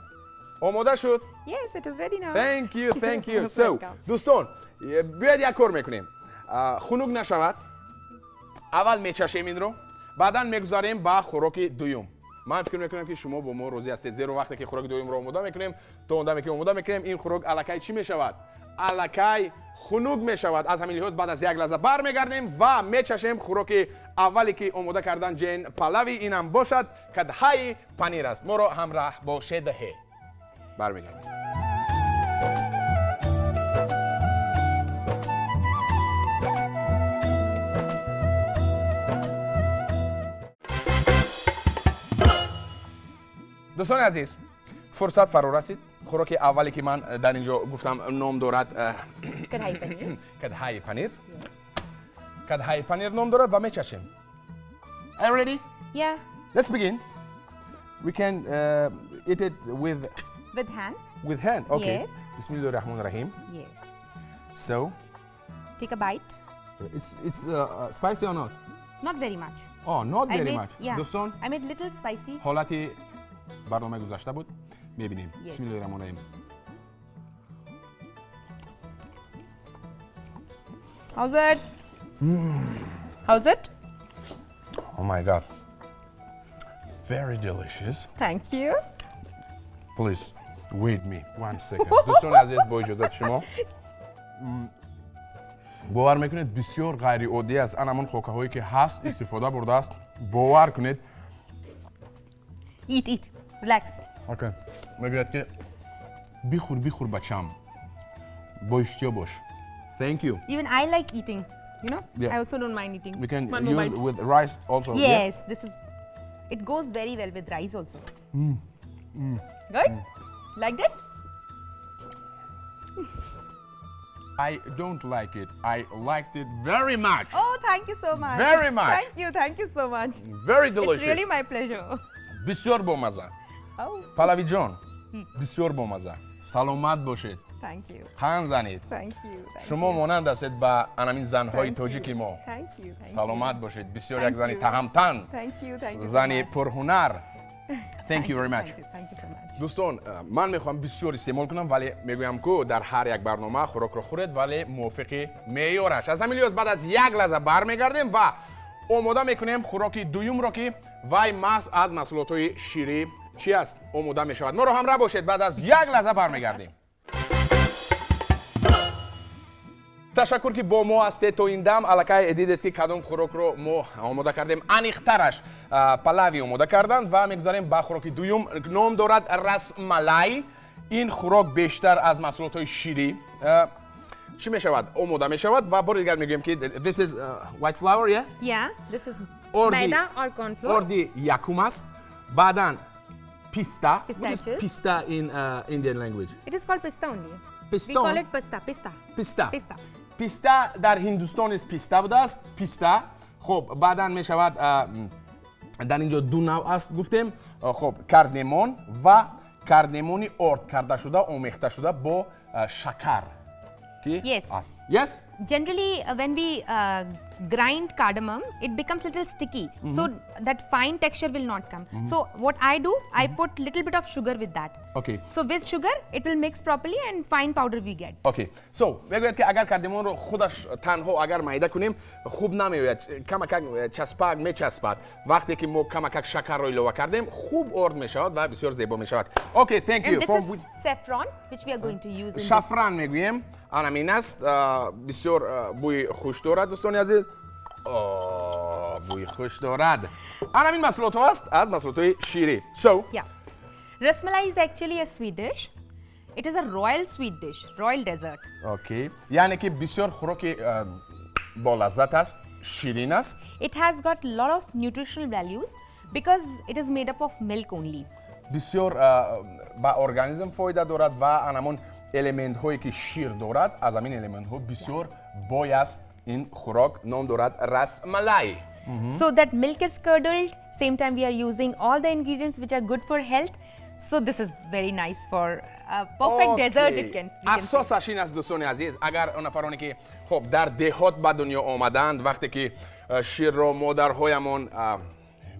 A: омода шуд.
B: Yes, it is ready now.
A: Thank you, thank you.
B: Most
A: So,
B: welcome.
A: дӯстон, биёед як кор мекунем. Хунук нашавад, аввал мечашем инро, баъдан мегузарем ба хӯроки дуюм. Ман фикр мекунам, ки шумо бо мо розӣ ҳастед, зеро вақте ки хӯроки дуюмро омода мекунем, то он даме ки омода мекунем, ин хӯрок аллакай чӣ мешавад? Аллакай хунук мешавад. Аз ҳамин лиҳоз баъд аз як лаҳза бармегардем ва мечашем хӯроки аввале ки омода кардан Ҷейн Палави. Инам бошад кадҳаи панир аст. Моро ҳамраҳ бошед. Бармегардем. Дӯстони азиз, фурсат фаро расид. Хӯроки аввале ки ман дар ин ҷо гуфтам, ном дорад
B: Kadhai paneer.
A: Кадҳаи панир. Кадҳаи панир ном дорад ва мечашем. Are you ready?
B: Yeah.
A: Let's begin. We can eat it with
B: With hand.
A: With hand. Okay.
B: Yes.
A: Bismillahir Rahmanir Rahim.
B: Yes.
A: So,
B: Take a bite.
A: It's spicy or not?
B: Not very much.
A: Oh, not
B: I
A: very
B: made,
A: much.
B: Yeah.
A: Дӯстон,
B: I made little spicy.
A: ҳолати барномаи гузашта буд. Мебинем.
B: Yes.
A: Bismillahir Rahmanir Rahim.
B: How's it? How's it?
A: Oh my God. Very delicious.
B: Thank you.
A: Please wait me one second. Дӯстони азиз, бо иҷозати шумо, бовар мекунед, бисёр ғайриоддӣ аст. Ан ҳамон хокаҳое ки ҳаст, истифода бурдааст. Бовар кунед.
B: Eat, eat. Relax.
A: Okay. Мегӯяд ки бихӯр, бихӯр, бачам, бо иштиҳо бош. Thank you.
B: Even I like eating. You know?
A: Yeah.
B: I also don't mind eating.
A: We can
B: One more
A: use
B: bite.
A: With rice also, yeah?
B: Yes, this is. It goes very well with rice also. Good? Liked it?
A: I don't like it. I liked it very much.
B: Oh, thank you so much.
A: Very much.
B: Thank you, thank you so much.
A: Very
B: It's
A: delicious.
B: Really my pleasure.
A: Бисёр бомаза.
B: Oh,
A: Палави ҷон, бисёр бомаза. Саломат бошед.
B: Thank you.
A: Қанд занед.
B: Thank you. Thank
A: Шумо
B: you.
A: монанд ҳастед ба анамин занҳои
B: Thank you.
A: тоҷики мо.
B: Thank you. Thank
A: Саломат бошед. Бисёр
B: Thank
A: як зани
B: you.
A: таҳамтан.
B: Thank you. Thank you so
A: Зани
B: much.
A: пурҳунар. Thank you very much.
B: Thank you. Thank you so much.
A: Дӯстон, ман мехоҳам бисёр истеъмол кунам, вале мегӯям ку дар ҳар як барнома хӯрокро хӯред, вале мувофиқи меъёраш. Аз ҳамин лиҳоз баъд аз як лаҳза бармегардем ва омода мекунем хӯроки дуюмро, ки вай маҳз аз маҳсулотҳои ширӣ чӣ аст, омода мешавад. Моро ҳамроҳ бошед, баъд аз як лаҳза бармегардем. Ташаккур, ки бо мо ҳастед то ин дам. Аллакай дидед, ки кадом хӯрокро мо омода кардем. Аниқтараш, Палави омода карданд ва мегузарем ба хӯроки дуюм. Ном дорад расмалай. Ин хӯрок бештар аз маҳсулотҳои ширӣ чӣ мешавад, омода мешавад. Ва бори дигар мегӯем, ки this is white flour, yeah?
B: Yeah, this is
A: Орди
B: maida or corn flour.
A: Орди якум аст, баъдан писта. What is
B: Pistachios.
A: Pista in Indian language?
B: It is called pista only.
A: Pista?
B: We call it pista, pista.
A: Писта.
B: Pista.
A: Писта дар Ҳиндустон низ писта будааст, писта. Хуб, баъдан мешавад, дар ин ҷо ду навъ аст, гуфтем. Хуб, кардемон ва кардемони орд карда шуда, омехта шуда бо шакар ки
B: Yes.
A: аст. Yes.
B: Generally, when we grind cardamom, it becomes little sticky. So that fine texture will not come. So what I do, I put little bit of sugar with that. So with sugar, it will mix properly and fine powder we get.
A: Okay, so мегӯяд, ки агар кардемонро худаш танҳо агар майда кунем, хуб намеояд, камакак часпак мечаспад. Вақте ки мо камакак шакарро илова кардем, хуб орд мешавад ва бисёр зебо мешавад. Okay, thank
B: And
A: you.
B: this
A: From
B: is saffron, which we are going to use in this.
A: Шафран мегӯем, анамин аст. Бисёр бӯи хуш дорад, дӯстони азиз. О, бӯи хуш дорад. Анамин маҳсулотҳо аст аз маҳсулотҳои ширӣ. So
B: Yeah. Rasmalai is actually a sweet dish. It is a royal sweet dish, royal dessert.
A: Okay, яъне ки бисёр хӯроки болаззат аст, ширин аст.
B: It has got a lot of nutritional values because it is made up of milk only.
A: Бисёр ба организм фоида дорад ва анамон элементҳое ки шир дорад, аз ҳамин элементҳо бисёр бой аст. Ин хӯрок ном дорад расмалай.
B: So that milk is curdled, same time we are using all the ingredients which are good for health. So this is very nice for a perfect dessert it can, we can say.
A: Асосаш ин аст, дӯстони азиз, агар он нафароне ки хуб дар деҳот ба дунё омаданд, вақте ки ширро модарҳоямон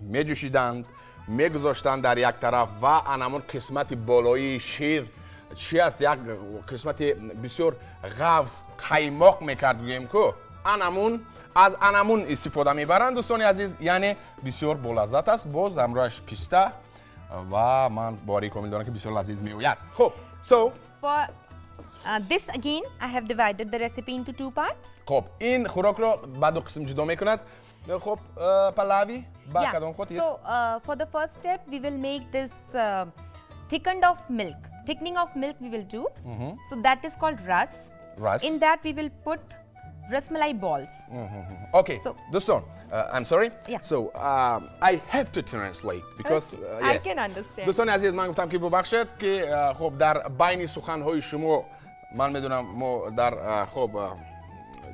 A: меҷӯшиданд, мегузоштанд дар як тараф ва анамон қисмати болоии шир чи аст, як қисмати бисёр ғафз қаймоқ мекард, гӯем ку, анамун аз анамун истифода мебаранд, дӯстони азиз. Яъне бисёр болаззат аст. Боз ҳамроҳаш писта. Ва ман боварии комил дорам, ки бисёр лазиз меояд. Хуб, so
B: For this again, I have divided the recipe into two parts.
A: Хуб, ин хӯрокро ба ду қисм ҷудо мекунад. Хуб, Палави, ба кадом хотир?
B: So for the first step, we will make this thickened of milk. Thickening of milk we will do. So that is called ras.
A: Ras.
B: In that we will put rasmalai balls.
A: Okay,
B: So
A: дӯстон, I'm sorry.
B: Yeah.
A: So I have to translate because
B: Okay. I
A: yes.
B: can understand.
A: Дӯстони азиз, ман гуфтам, ки бубахшед, ки хуб, дар байни суханҳои шумо ман медонам, мо дар хуб,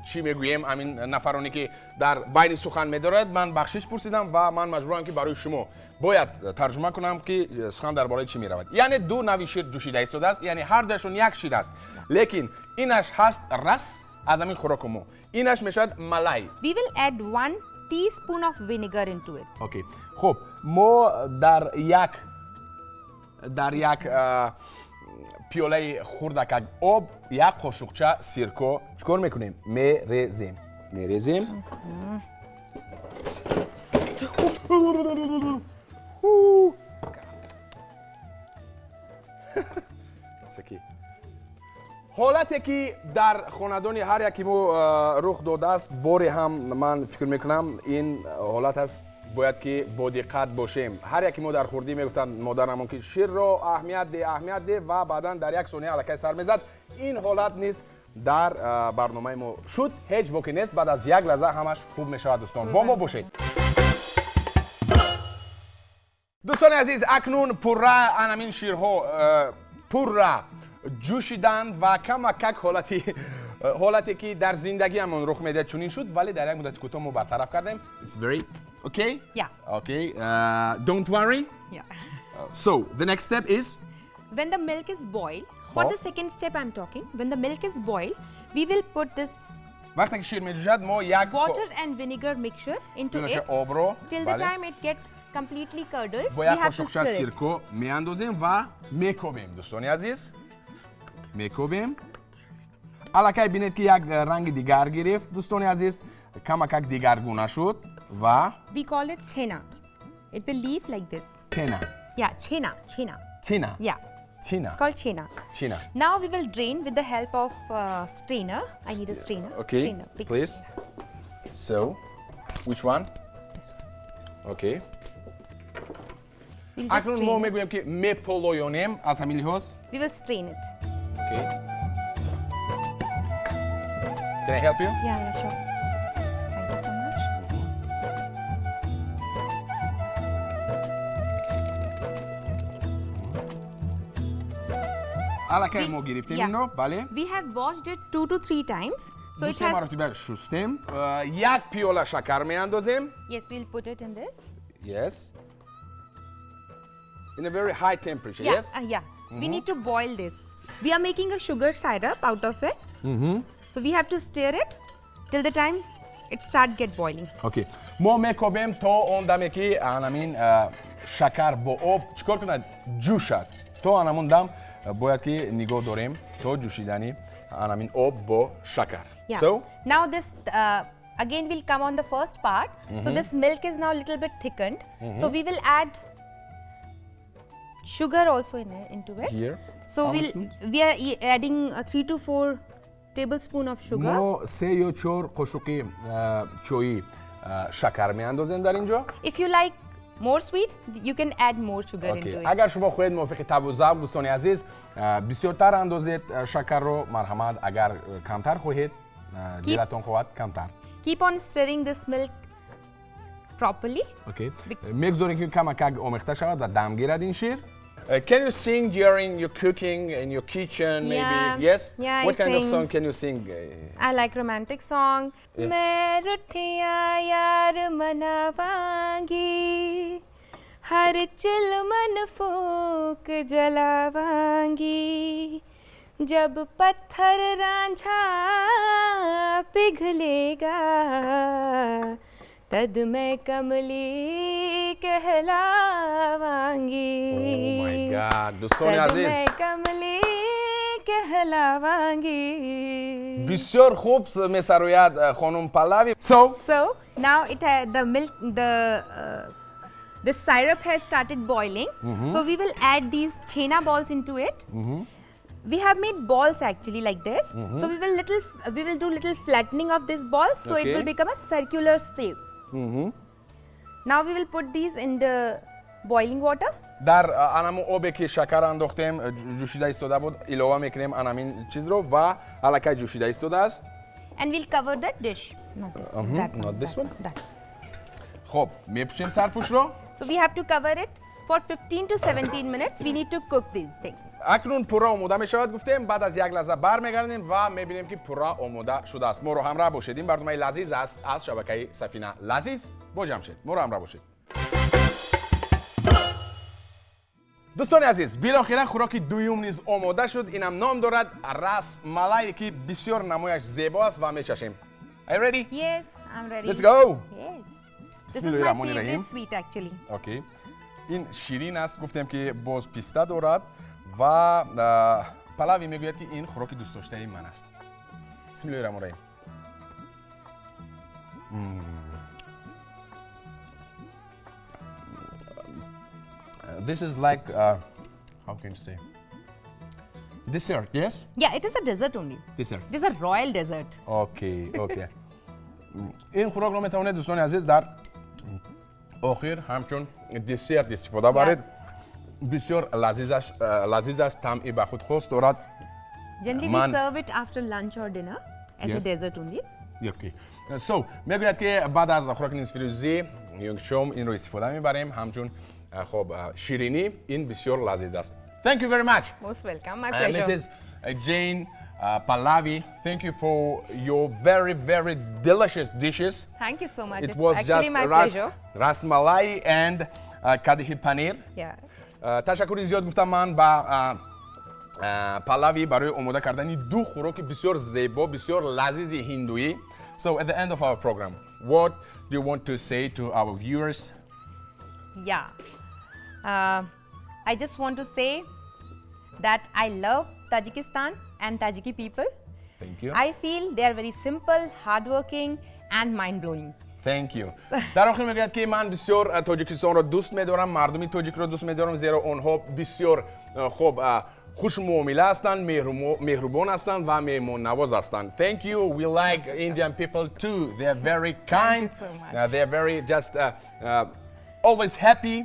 A: чӣ мегӯем, ҳамин нафароне, ки дар байни сухан медорад, ман бахшиш пурсидам ва ман маҷбурам, ки барои шумо бояд тарҷума кунам, ки сухан дар бораи чӣ меравад. Яъне ду нави шир ҷӯшида истодааст, яъне ҳар дуяшон як шир аст, лекин инаш ҳаст рас аз ҳамин хӯроку мо, инаш мешавад малай.
B: We will add 1 teaspoon of vinegar into it.
A: Okay, хуб, мо дар як пиёлаи хурдакак об як қошуқча сирко чикор мекунем? Мерезем. Ху. It's okay. Ҳолате, ки дар хонадони ҳар яки мо рух додааст, боре ҳам ман фикр мекунам, ин ҳолат аст, бояд ки бодиққат бошем. Ҳар яки мо дар хурдӣ мегуфтанд модарамон, ки ширро аҳамият де, аҳамият де, ва баъдан дар як сония аллакай сар мезад. Ин ҳолат низ дар барномаи мо шуд. Ҳеҷ боке нест, баъд аз як лаҳза ҳамаш хуб мешавад. Дӯстон, бо мо бошед. Дӯстони азиз, акнун пурра анамин ширҳо пурра ҷӯшиданд ва камакак ҳолате, ки дар зиндагиамон рух медиҳад, чунин шуд, вале дар як муддати кӯтоҳ мо бартараф кардем. It's very okay.
B: Yeah.
A: Okay, don't worry.
B: Yeah.
A: So the next step is
B: When the milk is boiled, for
A: Ho.
B: the second step I'm talking, when the milk is boiled, we will put this
A: Вақте ки шир меҷӯшад, мо як
B: water and vinegar mixture into it.
A: Обро
B: Till the time it gets completely curdled,
A: бо
B: we
A: як
B: have to
A: қошуқча
B: stir it.
A: сирко меандозем ва мекобем. Дӯстони азиз, мекобем. Аллакай бинед, ки як ранги дигар гирифт. Дӯстони азиз, камакак дигаргуна шуд ва
B: We call it chena. It will leave like this.
A: Чена?
B: Yeah, chena, chena.
A: Тина?
B: Yeah,
A: Тина.
B: it's called chena.
A: Чина.
B: Now we will drain with the help of strainer. I need a strainer.
A: Okay,
B: Strainer. Big
A: please. So which one?
B: This one.
A: Okay.
B: We'll just
A: Акнун мо
B: strain it.
A: мегӯем, ки меполоёнем аз ҳамин лиҳоз.
B: We will strain it.
A: Okay, can I help you?
B: Yeah, sure. Thank you so much.
A: Аллакай мо гирифтем инро, бале.
B: We have washed it two to three times. So it
A: Ду
B: has.
A: маротиба шустем. Як пиёла шакар меандозем.
B: Yes, we'll put it in this.
A: Yes, in a very high temperature.
B: Yeah,
A: Yes.
B: Yeah. We need to boil this. We are making a sugar syrup out of it. So we have to stir it till the time it start get boiling.
A: Okay, мо мекобем то он даме, ки анамин шакар бо об чикор кунад? Ҷӯшад. То анамун дам бояд ки нигоҳ дорем, то ҷӯшидани анамин об бо шакар.
B: Yeah.
A: So
B: now this again will come on the first part. So this milk is now a little bit thickened. So we will add sugar also into it.
A: Here.
B: So
A: How much
B: we'll
A: spoons?
B: We are adding 3 to 4 tablespoon of sugar.
A: Мо се ё чор қошуқи чоӣ шакар меандозем дар ин ҷо.
B: If you like more sweet, you can add more sugar
A: Okay.
B: into it.
A: Агар шумо хоҳед мувофиқи табъу завқ, дӯстони азиз, бисёртар андозед шакарро, марҳамат, агар камтар хоҳед, дилатон хоҳад, камтар.
B: Keep on stirring this milk properly.
A: Okay. Мегузорем, ки камакак омехта шавад ва дам гирад ин шир. Can you sing during your cooking in your kitchen, maybe?
B: Yeah.
A: Yes?
B: Yeah, I
A: What kind of
B: sing.
A: song can you sing?
B: I like romantic song. ਮੈਂ ਰੁੱਠਿਆਂ ਯਾਰ ਮਨਾਵਾਂਗੀ, ਹਰ ਚਿਲਮਨ ਫੂਕ ਜਲਾਵਾਂਗੀ, जब पत्थर रांझा पिघलेगा, तद मैं कमली कहलावांगी।
A: Oh my God, дӯстони
B: तद
A: азиз.
B: मैं कमली कहलावांगी।
A: Бисёр хуб месарояд хонум Палави. So,
B: So now it the milk, the The syrup has started boiling. So we will add these chhena balls into it. We have made balls actually like this. So we will do little flattening of these balls, so it will become a circular shape. Now we will put these in the boiling water.
A: Дар анаму обе ки шакар андохтем, ҷӯшида истода буд, илова мекунем анамин чизро ва аллакай ҷӯшида истодааст.
B: And we'll cover the dish. Not this one. That one.
A: Not this
B: that
A: one?
B: That.
A: Хуб, мепӯшем сарпӯшро.
B: So we have to cover it for 15 to 17 minutes. We need to cook these things.
A: Акнун пурра омода мешавад, гуфтем. Баъд аз як лаҳза бармегардем ва мебинем, ки пурра омода шудааст. Моро ҳамроҳ бошед. Ин барномаи лазиз аст аз шабакаи Сафина Лазиз бо Ҷамшед. Моро ҳамроҳ бошед. Дӯстони азиз, билохира хӯроки дуюм низ омода шуд. Инам ном дорад рас малай, ки бисёр намояш зебо аст, ва мечашем. Are you ready?
B: Yes, I'm ready.
A: Let's go.
B: Yes. This is my
A: Bismillahirrahmanirrahim.
B: Favorite sweet actually.
A: Okay. Ин ширин аст, гуфтем, ки боз писта дорад ва Палави мегӯяд, ки ин хӯроки дӯстдоштаи ман аст. Бисмиллоҳи раҳмони раҳим. This is like how can you say, dessert, yes?
B: Yeah, it is a dessert only.
A: Dessert.
B: It is a royal dessert.
A: Okay. Ин хӯрокро метавонед, дӯстони азиз, дар охир ҳамчун десерт истифода баред. Бисёр лазиз аст, таъми ба худ хос дорад.
B: Generally, we serve it after lunch or dinner as a dessert only.
A: Okay. So, мегӯяд, ки баъд аз хӯроки нисфирӯзӣ ё шом инро истифода мебарем ҳамчун хоб ширинӣ. Ин бисёр лазиз аст. Thank you very much.
B: Most welcome. My pleasure.
A: Mrs. Jane Pallavi, thank you for your very, very delicious dishes.
B: Thank you so much.
A: It
B: It's
A: was
B: actually
A: just
B: my pleasure.
A: Rasmalai and kadhi paneer. Ташаккури зиёд гуфтам ман ба Палави барои омода кардани ду хӯроки бисёр зебо, бисёр лазизи ҳиндуӣ. So at the end of our program, what do you want to say to our viewers?
B: Yeah. I just want to say that I love Tajikistan and Tajiki people.
A: Thank you.
B: I feel they are very simple, hardworking, and mind blowing.
A: Thank you. Дар охир мегӯяд, ки ман бисёр Тоҷикистонро дӯст медорам, мардуми тоҷикро дӯст медорам, зеро онҳо бисёр хуб хушмуомила ҳастанд, меҳрубон ҳастанд ва меҳмоннавоз ҳастанд. Thank you. We like Indian people too. They are very kind.
B: You so much.
A: They are very just always happy.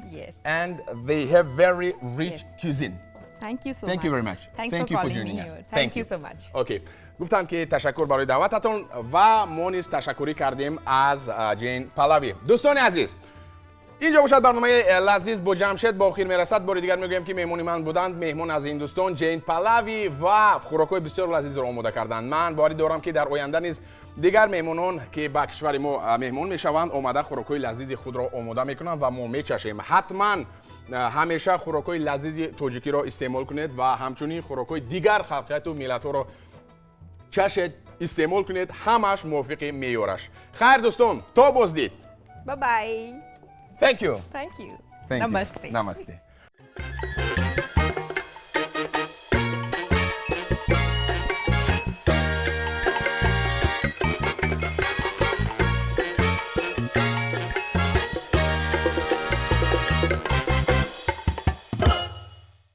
A: And they have very rich cuisine.
B: Thank you so
A: Thank
B: much.
A: you very much.
B: Thanks
A: Thank
B: for
A: you for
B: calling
A: joining
B: me
A: us.
B: here.
A: Thank
B: Thank you
A: you.
B: so much.
A: Okay. Гуфтам, ки ташаккур барои даъвататон ва мо низ ташаккурӣ кардем аз Ҷейн Палави. Дӯстони азиз, инҷо бошад барномаи лазиз бо Ҷамшед ба охир мерасад. Бори дигар мегӯям, ки меҳмони ман буданд меҳмон аз Ҳиндустон Ҷейн Палави ва хӯрокҳои бисёр лазизро омода карданд. Ман боварӣ дорам, ки дар оянда низ дигар меҳмонон, ки ба кишвари мо меҳмон мешаванд, омада хӯрокҳои лазизи худро омода мекунанд ва мо мечашем. Ҳатман ҳамеша хӯрокҳои лазизи тоҷикиро истеъмол кунед ва ҳамчунин хӯрокҳои дигар халқияту миллатҳоро чашед, истеъмол кунед, ҳамаш мувофиқи меъёраш. Хайр, дӯстон, то боздид.
B: Bye bye.
A: Thank you.
B: Thank you.
A: Thank you.
B: Namaste.
A: Namaste.